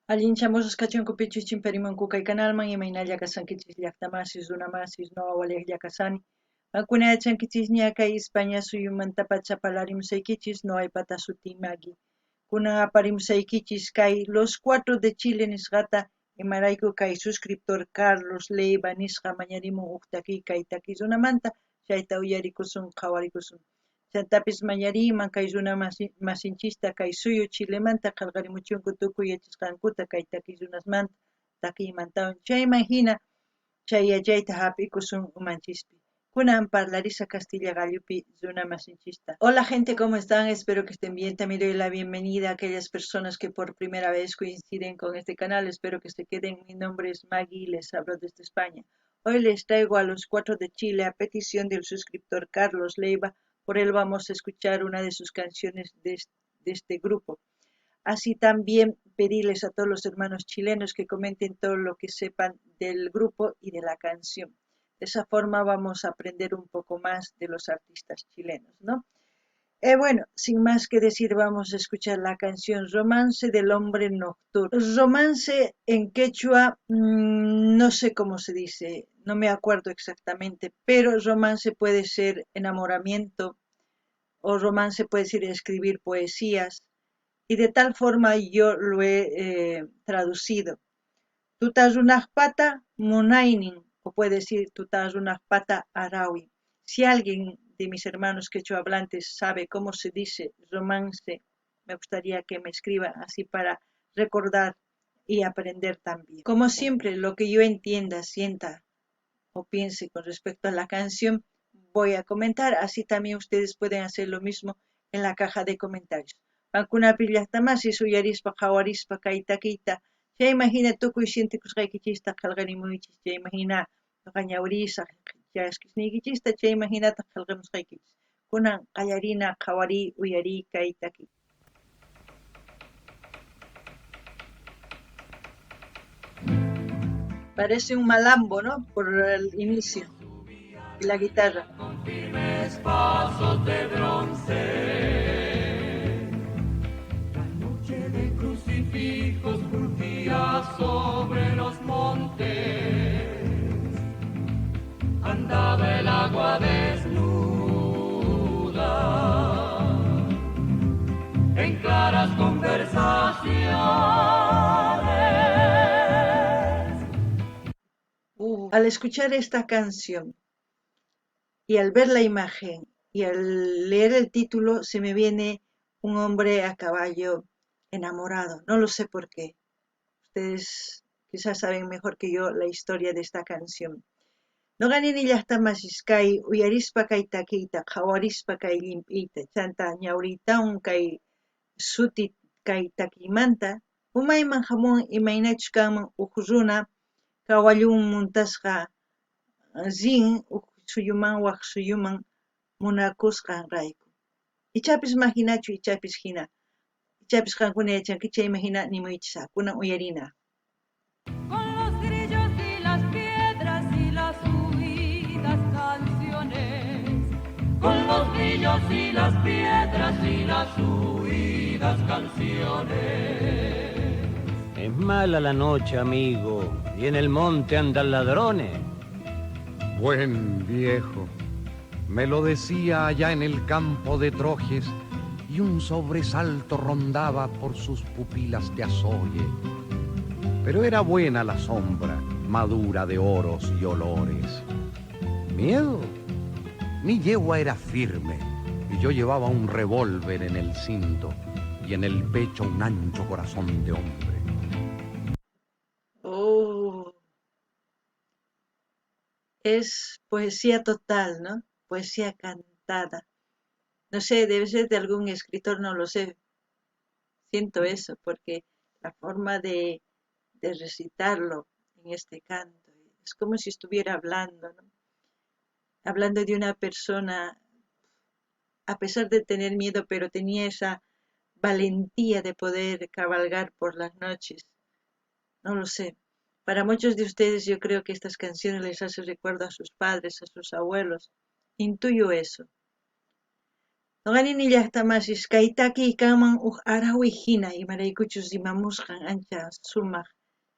Allinchamusqas kachunku pichus chimparimunku kay kanalman, imaynalla kashankichis llaqtamasis, runamasis, noqa walejlla kashani. Qankuna yachankichisña kay España suyumantapacha parlarimusaykichis, noqaypata sutiy Maggie. Kunan aparimusaykichis kay Los Cuatro de Chile nisqata, imarayku kay suscriptor Carlos Leiva nisqa mañarimun uj takiy kay takiy runamanta, chayta uyarikusun, qhawarikusun. Chantapis mañariyman kay runa masinchista kay suyu Chilemanta qhelqarimuchunku tukuy yachasqankuta kay takiy runasmanta, takiymantawan. Chayman jina chay yachayta jap'ikusun umanchispi. Kunan parlarisa Castilla qallupi runa masinchista. Hola gente, ¿cómo están? Espero que estén bien. También doy la bienvenida a aquellas personas que por primera vez coinciden con este canal. Espero que se queden. Mi nombre es Maggie y les hablo desde España. Hoy les traigo a Los Cuatro de Chile a petición del suscriptor Carlos Leiva. Por él vamos a escuchar una de sus canciones de este grupo. Así también pedirles a todos los hermanos chilenos que comenten todo lo que sepan del grupo y de la canción. De esa forma vamos a aprender un poco más de los artistas chilenos, ¿no? Bueno, sin más que decir, vamos a escuchar la canción Romance del Hombre Nocturno. Romance en quechua, no sé cómo se dice, no me acuerdo exactamente, pero romance puede ser enamoramiento o romance puede ser escribir poesías, y de tal forma yo lo he traducido. Tuta runajpata munaynin, o puede decir tuta runajpata harawi. Si alguien de mis hermanos quechua hablantes sabe cómo se dice romance, me gustaría que me escriba así para recordar y aprender también. Como siempre, lo que yo entienda, sienta o piense con respecto a la canción, voy a comentar. Así también ustedes pueden hacer lo mismo en la caja de comentarios. Qankunapi llaqtamasis uyarispa qhawarispa kay takiyta, chayman hina tukuy sientikusqaykichista qhelqarimuychis, chayman hina noqa ñawirisaq chaskisniykichista, chayman hinataq qhelqamusqaykichis. Kunan qallarina qhawariy uyariy kay takiy. Parece un malambo, ¿no? Por el inicio y la guitarra. Con firmes pasos de bronce, la noche de crucifijos crujía sobre los montes, andaba el agua desnuda en claras conversaciones. Al escuchar esta canción y al ver la imagen y al leer el título, se me viene un hombre a caballo enamorado. No lo sé por qué. Ustedes quizás saben mejor que yo la historia de esta canción. Noqa nini llaqtamasis kay uyarispa kay takiyta, qhawarispa kay llimp'iyta, chanta ñawriytawan kay suti kay takiymanta, umayman hamun imaynachus kanman uj runa kawallun muntasqa rin uj suyuman waj suyuman munakusqan rayku. Ichapis mahinachu, ichapis hina. Ichapis qankuna yachankichis chayman hina nimuychis, kunan uyarina. Con los grillos y las piedras y las huidas canciones. Con los grillos y las piedras y las huidas canciones. Es mala la noche, amigo, y en el monte andan ladrones. Buen viejo, me lo decía allá en el campo de Trojes, y un sobresalto rondaba por sus pupilas de azogue. Pero era buena la sombra, madura de oros y olores. ¿Miedo? Mi yegua era firme, y yo llevaba un revólver en el cinto y en el pecho un ancho corazón de hombre. Oh. Es poesía total, ¿no? Poesía cantada. No sé, debe ser de algún escritor, no lo sé. Siento eso, porque la forma de recitarlo en este canto es como si estuviera hablando, ¿no? Hablando de una persona, a pesar de tener miedo, pero tenía esa valentía de poder cabalgar por las noches. No lo sé. Para muchos de ustedes yo creo que estas canciones les hacen recuerdo a sus padres, a sus abuelos. Intuyo eso. Noqa nini llaqtamasis kay takiy kanman uj arawi hina imaraykuchus rimamusqan ancha sumaq.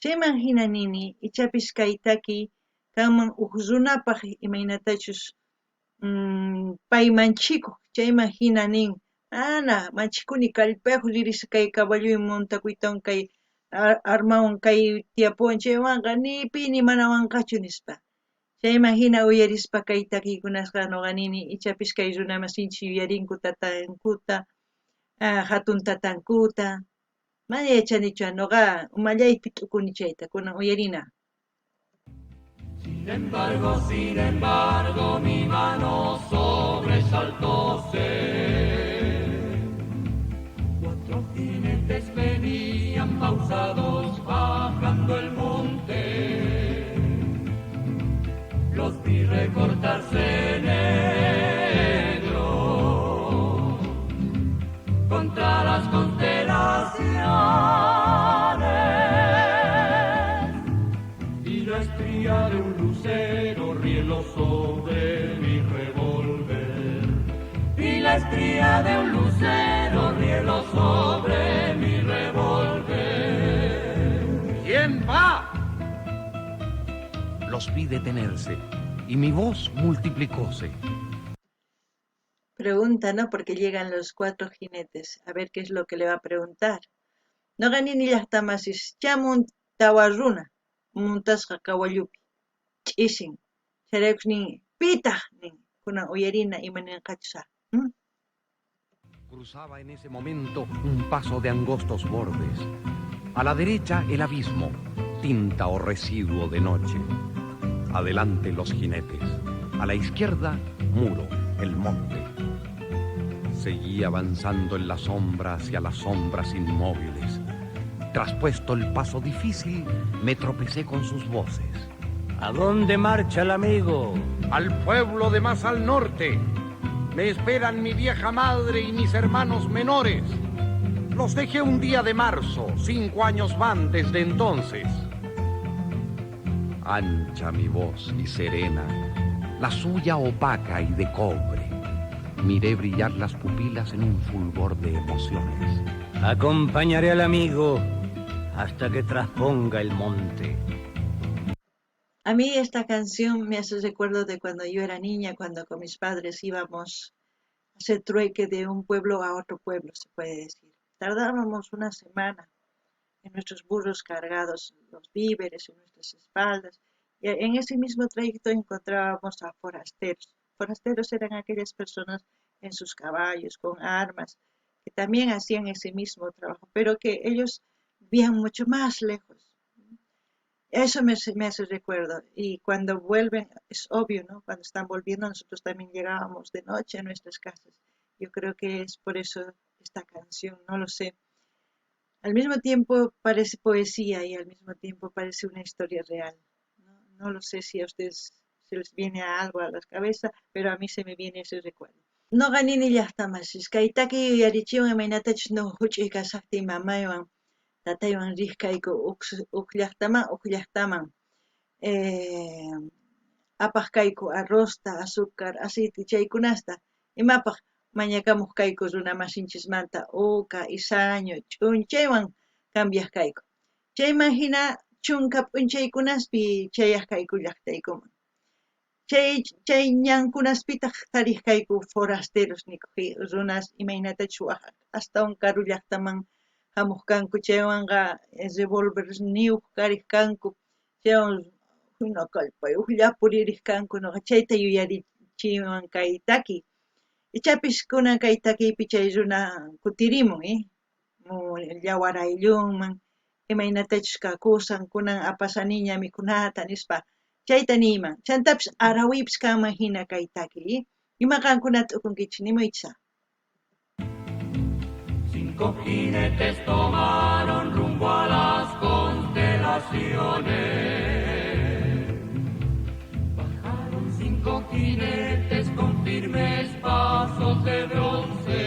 Chayman hina nini ichapis kay takiy kanman uj runapaq imaynatachus pay manchikuq chayman hina nin mana manchikuni kallpayuq ririsaq kay caballoy montakuytawan kay armawan kay tiyapuwan chaywanqa ni pi ni manawanqachu nispa. Chayman hina uyarispa kay takiykunasqa noqa nini ichapis kay runamasinchis yuyarinku tatankuta, hatun tatankuta. Mana yachanichu noqa umallaypi t'ukuni chayta kunan uyarina. Sin embargo, sin embargo, mi mano sobresaltóse. Cuatro jinetes venían pausados bajando el monte. Los vi recortarse negro contra las constelaciones y la estría de un lucero rieló sobre mi revólver. Y la estría de un lucero rieló sobre mi revólver. ¿Quién va? Los vi detenerse y mi voz multiplicóse. Pregunta, ¿no? Porque llegan los cuatro jinetes. A ver qué es lo que le va a preguntar. Noqa nini llaqtamasis chamun tawa runa muntasqa kawallupi ch'isin chayraykus nin pitaq nin kunan uyarina ima ninqachus. Cruzaba en ese momento un paso de angostos bordes. A la derecha el abismo, tinta o residuo de noche. Adelante los jinetes. A la izquierda, muro, el monte. Seguí avanzando en la sombra hacia las sombras inmóviles. Traspuesto el paso difícil, me tropecé con sus voces. ¿A dónde marcha el amigo? Al pueblo de más al norte. Me esperan mi vieja madre y mis hermanos menores. Los dejé un día de marzo, 5 años van desde entonces. Ancha mi voz y serena, la suya opaca y de cobre. Miré brillar las pupilas en un fulgor de emociones. Acompañaré al amigo hasta que trasponga el monte. A mí esta canción me hace recuerdo de cuando yo era niña, cuando con mis padres íbamos a hacer trueque de un pueblo a otro pueblo, se puede decir. Tardábamos una semana en nuestros burros cargados, los víveres en nuestras espaldas. Y en ese mismo trayecto encontrábamos a forasteros. Forasteros eran aquellas personas en sus caballos, con armas, que también hacían ese mismo trabajo, pero que ellos vivían mucho más lejos. Eso me hace recuerdo. Y cuando vuelven, es obvio, ¿no? Cuando están volviendo, nosotros también llegábamos de noche a nuestras casas. Yo creo que es por eso esta canción, no lo sé. Al mismo tiempo parece poesía y al mismo tiempo parece una historia real. No lo sé si a ustedes se les viene algo a la cabeza, pero a mí se me viene ese recuerdo. Noqa nini llaqtamasis, kay takiy yuyarichiwan imaynatachus nuqa huch'uy kashaqtiy mamaywan tataywan riq kayku uj llaqtaman uj llaqtaman. Apaq kayku arrozta, azúcar, aceite chaykunasta. Imapaq mañakamuq kayku runa masinchismanta uka, isaño, ch'un chaywan cambiaq kayku. Chayman hina chunka p'unchaykunaspi chayaq kayku llaqtaykuman. Chay ñankunaspitaq tariq kayku forasteros nikuq runas imaynatachus waj astawan karu llaqtaman hamuq kanku chaywanqa revolverniyuq kariq kanku chaywan hina kallpayuqlla puririq kanku nuqa chayta yuyarichiwan kay takiy. Ichapis kunan kay takiypi chay runa kutirimun, llawar ayllunman imaynatachus kakusan kunan apasaniña mikhunata nispa chayta niyman. Chantapis arawipis kanman hina kay takiy. Ima qankuna t'ukunkichis nimuychis. Cinco jinetes tomaron rumbo a las constelaciones. Bajaron 5 jinetes con firmes pasos de bronce.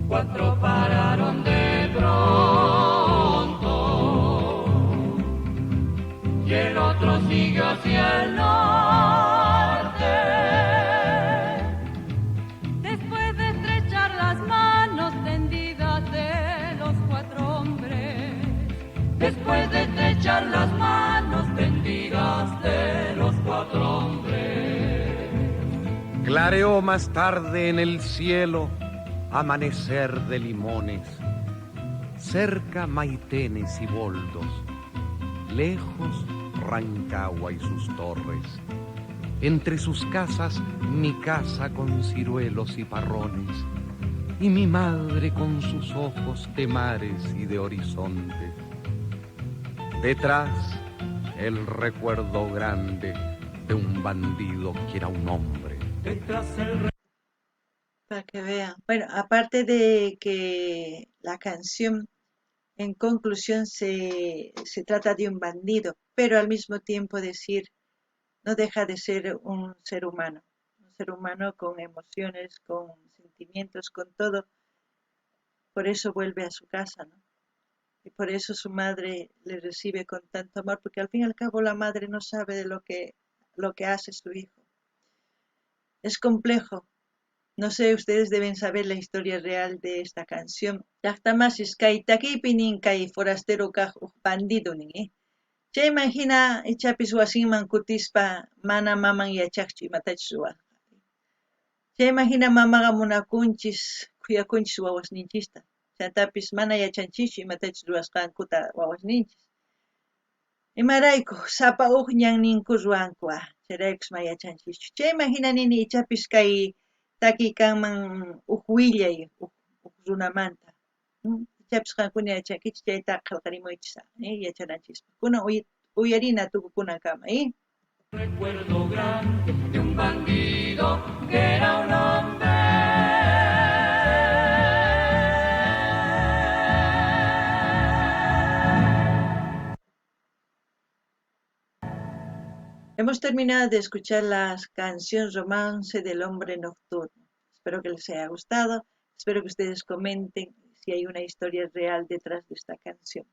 4 pararon de pronto y el otro siguió hacia el norte. Clareó más tarde en el cielo amanecer de limones, cerca maitenes y boldos, lejos Rancagua y sus torres. Entre sus casas mi casa con ciruelos y parrones, y mi madre con sus ojos de mares y de horizontes. Detrás el recuerdo grande de un bandido que era un hombre. Detrás el Para que vean. Bueno, aparte de que la canción en conclusión se trata de un bandido, pero al mismo tiempo decir, no deja de ser un ser humano con emociones, con sentimientos, con todo. Por eso vuelve a su casa, ¿no? Y por eso su madre le recibe con tanto amor, porque al fin y al cabo la madre no sabe de lo que hace su hijo. Es complejo. No sé, ustedes deben saber la historia real de esta canción. Llaqtamasis kay takiypi nin kay forastero kaj uj bandido nin, Chayman hina ichapis wasinman kutispa mana maman yachaqchu imatachus ruwasqa. Chayman hina mamaqa munakunchis, khuyakunchis wawasninchista. Chantapis mana yachanchischu imatachus ruwasqankuta wawasninchis. Imarayku sapa uj ñanninku ruwanku, chayraykus ma yachanchischu. Chayman hina nini ichapis kay takiy kanman uj willay uj runamanta. Ichapis qankuna yachankichis chayta qillqarimuychis yachananchispaq. Kunan uyarina tukukunankama, Recuerdo grande de un bandido que era un hombre. Hemos terminado de escuchar la canción Romance del Hombre Nocturno. Espero que les haya gustado. Espero que ustedes comenten si hay una historia real detrás de esta canción.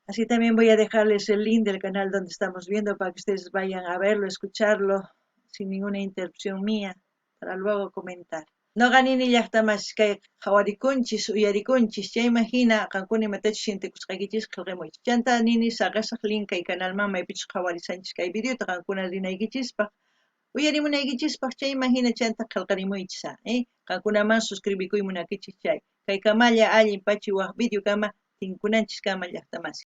Así también voy a dejarles el link del canal donde estamos viendo para que ustedes vayan a verlo, escucharlo sin ninguna interrupción mía, para luego comentar. Noqa nini llaqtamasis kay qhawarikunchis, uyarikunchis, chayman hina qankuna imatachus sientekusqaykichis qillqamuychis. Chanta nini saqesaq link kay kanalman maypichus qhawarisanchis kay videota qankuna rinaykichispaq, uyarimunaykichispaq, chayman hina chanta qillqarimuychis, Qankunaman suscribikuy munaykichis chay. Kay kamalla allin pachi waq video kama tinkunanchis kama llaqtamasi.